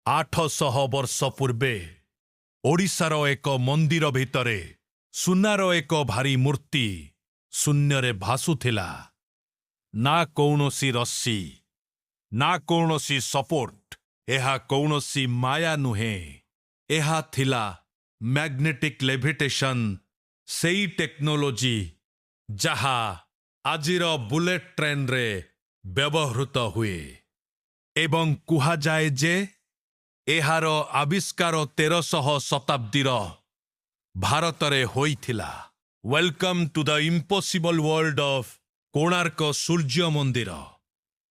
800 ବର୍ଷ ପୂର୍ବେ ଓଡ଼ିଶାର ଏକ ମନ୍ଦିର ଭିତରେ ସୁନାର ଏକ ଭାରୀ ମୂର୍ତ୍ତି ଶୂନ୍ୟରେ ଭାସୁଥିଲା। ନା କୌଣସି ରସି, ନା କୌଣସି ସପୋର୍ଟ। ଏହା କୌଣସି ମାୟା ନୁହେଁ। ଏହା ଥିଲା ମ୍ୟାଗ୍ନେଟିକ୍ ଲେଭିଟେସନ୍, ସେଇ ଟେକ୍ନୋଲୋଜି ଯାହା ଆଜିର ବୁଲେଟ୍ ଟ୍ରେନରେ ବ୍ୟବହୃତ ହୁଏ। ଏବଂ କୁହାଯାଏ ଯେ ଏହାର ଆବିଷ୍କାର 13ଶହ ଶତାବ୍ଦୀର ଭାରତରେ ହୋଇଥିଲା। Welcome to the impossible world of Konark ସୂର୍ଯ୍ୟ ମନ୍ଦିର।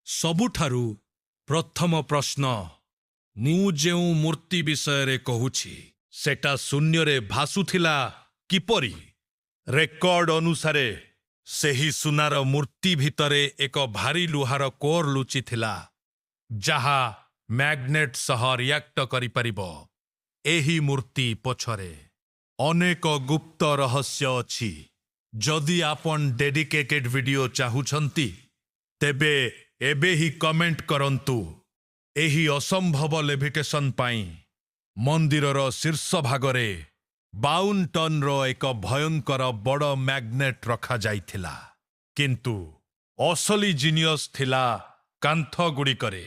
ସବୁଠାରୁ ପ୍ରଥମ ପ୍ରଶ୍ନ, ମୁଁ ଯେଉଁ ମୂର୍ତ୍ତି ବିଷୟରେ କହୁଛି, ସେଟା ଶୂନ୍ୟରେ ଭାସୁଥିଲା କିପରି? ରେକର୍ଡ ଅନୁସାରେ ସେହି ସୁନାର ମୂର୍ତ୍ତି ଭିତରେ ଏକ ଭାରୀ ଲୁହାର କୋର୍ ଲୁଚିଥିଲା, ଯାହା ମ୍ୟାଗ୍ନେଟ ସହ ରିଆକ୍ଟ କରିପାରିବ। ଏହି ମୂର୍ତ୍ତି ପଛରେ ଅନେକ ଗୁପ୍ତ ରହସ୍ୟ ଅଛି। ଯଦି ଆପଣ ଡେଡିକେଟେଡ୍ ଭିଡିଓ ଚାହୁଁଛନ୍ତି, ତେବେ ଏବେ ହିଁ କମେଣ୍ଟ କରନ୍ତୁ। ଏହି ଅସମ୍ଭବ ଲେଭିଟେସନ୍ ପାଇଁ ମନ୍ଦିରର ଶୀର୍ଷ ଭାଗରେ 52 ଟନ୍ର ଏକ ଭୟଙ୍କର ବଡ଼ ମ୍ୟାଗ୍ନେଟ ରଖାଯାଇଥିଲା। କିନ୍ତୁ ଅସଲି ଜିନିୟସ୍ ଥିଲା କାନ୍ଥଗୁଡ଼ିକରେ।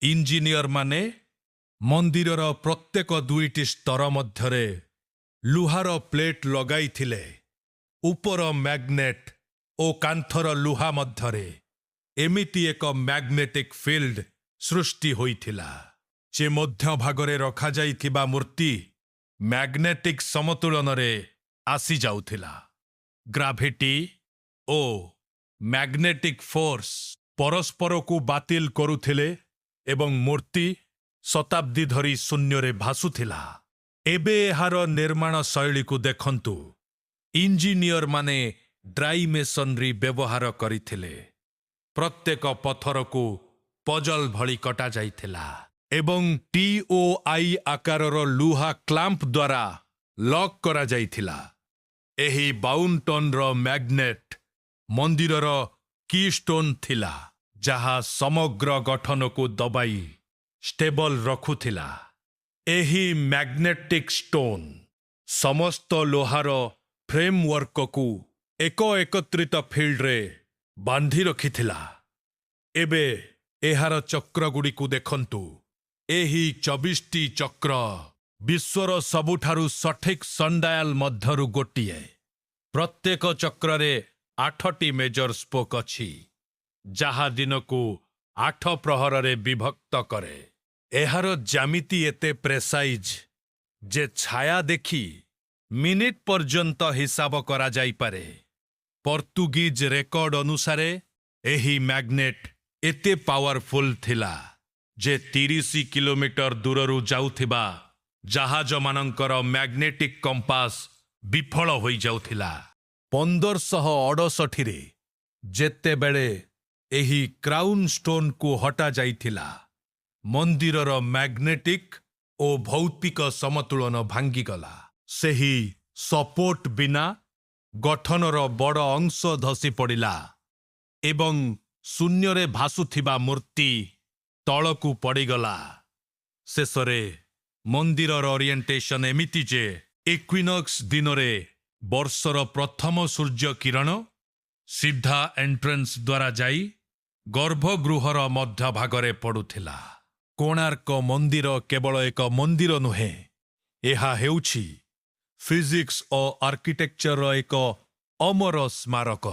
ଇଞ୍ଜିନିୟରମାନେ ମନ୍ଦିରର ପ୍ରତ୍ୟେକ ଦୁଇଟି ସ୍ତର ମଧ୍ୟରେ ଲୁହାର ପ୍ଲେଟ୍ ଲଗାଇଥିଲେ। ଉପର ମ୍ୟାଗ୍ନେଟ ଓ କାନ୍ଥର ଲୁହା ମଧ୍ୟରେ ଏମିତି ଏକ ମ୍ୟାଗ୍ନେଟିକ୍ ଫିଲ୍ଡ ସୃଷ୍ଟି ହୋଇଥିଲା ଯେ ମଧ୍ୟଭାଗରେ ରଖାଯାଇଥିବା ମୂର୍ତ୍ତି ମ୍ୟାଗ୍ନେଟିକ୍ ସମତୁଲନରେ ଆସିଯାଉଥିଲା। ଗ୍ରାଭିଟି ଓ ମ୍ୟାଗ୍ନେଟିକ୍ ଫୋର୍ସ ପରସ୍ପରକୁ ବାତିଲ କରୁଥିଲେ ଏବଂ ମୂର୍ତ୍ତି ଶତାବ୍ଦୀ ଧରି ଶୂନ୍ୟରେ ଭାସୁଥିଲା। ଏବେ ଏହାର ନିର୍ମାଣ ଶୈଳୀକୁ ଦେଖନ୍ତୁ। ଇଞ୍ଜିନିୟରମାନେ ଡ୍ରାଇ ମେସନରୀ ବ୍ୟବହାର କରିଥିଲେ। ପ୍ରତ୍ୟେକ ପଥରକୁ ପଜଲ ଭଳି କଟାଯାଇଥିଲା ଏବଂ ଟି ଓ I ଆକାରର ଲୁହା କ୍ଲାମ୍ପ ଦ୍ୱାରା ଲକ୍ କରାଯାଇଥିଲା। ଏହି 52 ଟନ୍ର ମ୍ୟାଗ୍ନେଟ ମନ୍ଦିରର କିଷ୍ଟୋନ୍ ଥିଲା, ଯାହା ସମଗ୍ର ଗଠନକୁ ଦବାଇ ଷ୍ଟେବଲ ରଖୁଥିଲା। ଏହି ମ୍ୟାଗ୍ନେଟିକ୍ ଷ୍ଟୋନ୍ ସମସ୍ତ ଲୋହାର ଫ୍ରେମୱାର୍କକୁ ଏକ ଏକତ୍ରିତ ଫିଲ୍ଡରେ ବାନ୍ଧି ରଖିଥିଲା। ଏବେ ଏହାର ଚକ୍ରଗୁଡ଼ିକୁ ଦେଖନ୍ତୁ। ଏହି 24ଟି ଚକ୍ର ବିଶ୍ୱର ସବୁଠାରୁ ସଠିକ୍ ସନ୍ଡାୟାଲ ମଧ୍ୟରୁ ଗୋଟିଏ। ପ୍ରତ୍ୟେକ ଚକ୍ରରେ ଆଠଟି ମେଜର ସ୍ପୋକ୍ ଅଛି, ଯାହା ଦିନକୁ ଆଠ ପ୍ରହରରେ ବିଭକ୍ତ କରେ। ଏହାର ଜ୍ୟାମିତି ଏତେ ପ୍ରେସାଇଜ୍ ଯେ ଛାୟା ଦେଖି ମିନିଟ୍ ପର୍ଯ୍ୟନ୍ତ ହିସାବ କରାଯାଇପାରେ। ପର୍ତ୍ତୁଗୀଜ ରେକର୍ଡ ଅନୁସାରେ ଏହି ମ୍ୟାଗ୍ନେଟ ଏତେ ପାୱାରଫୁଲ୍ ଥିଲା ଯେ 30 କିଲୋମିଟର ଦୂରରୁ ଯାଉଥିବା ଜାହାଜମାନଙ୍କର ମ୍ୟାଗ୍ନେଟିକ୍ କମ୍ପାସ ବିଫଳ ହୋଇଯାଉଥିଲା। 1568ରେ ଯେତେବେଳେ ଏହି କ୍ରାଉନ୍ ଷ୍ଟୋନ୍କୁ ହଟାଯାଇଥିଲା, ମନ୍ଦିରର ମ୍ୟାଗ୍ନେଟିକ୍ ଓ ଭୌତିକ ସମତୁଳନ ଭାଙ୍ଗିଗଲା। ସେହି ସପୋର୍ଟ ବିନା ଗଠନର ବଡ଼ ଅଂଶ ଧସି ପଡ଼ିଲା ଏବଂ ଶୂନ୍ୟରେ ଭାସୁଥିବା ମୂର୍ତ୍ତି ତଳକୁ ପଡ଼ିଗଲା। ଶେଷରେ ମନ୍ଦିରର ଓରିଏଣ୍ଟେସନ ଏମିତି ଯେ ଇକ୍ୱିନକ୍ସ ଦିନରେ ବର୍ଷର ପ୍ରଥମ ସୂର୍ଯ୍ୟ କିରଣ ସିଧା ଏଣ୍ଟ୍ରାନ୍ସ ଦ୍ୱାରା ଯାଇ ଗର୍ଭଗୃହର ମଧ୍ୟଭାଗରେ ପଡୁଥିଲା। କୋଣାର୍କ ମନ୍ଦିର କେବଳ ଏକ ମନ୍ଦିର ନୁହେଁ, ଏହା ହେଉଛି ଫିଜିକ୍ସ ଓ ଆର୍କିଟେକ୍ଚରର ଏକ ଅମର ସ୍ମାରକ।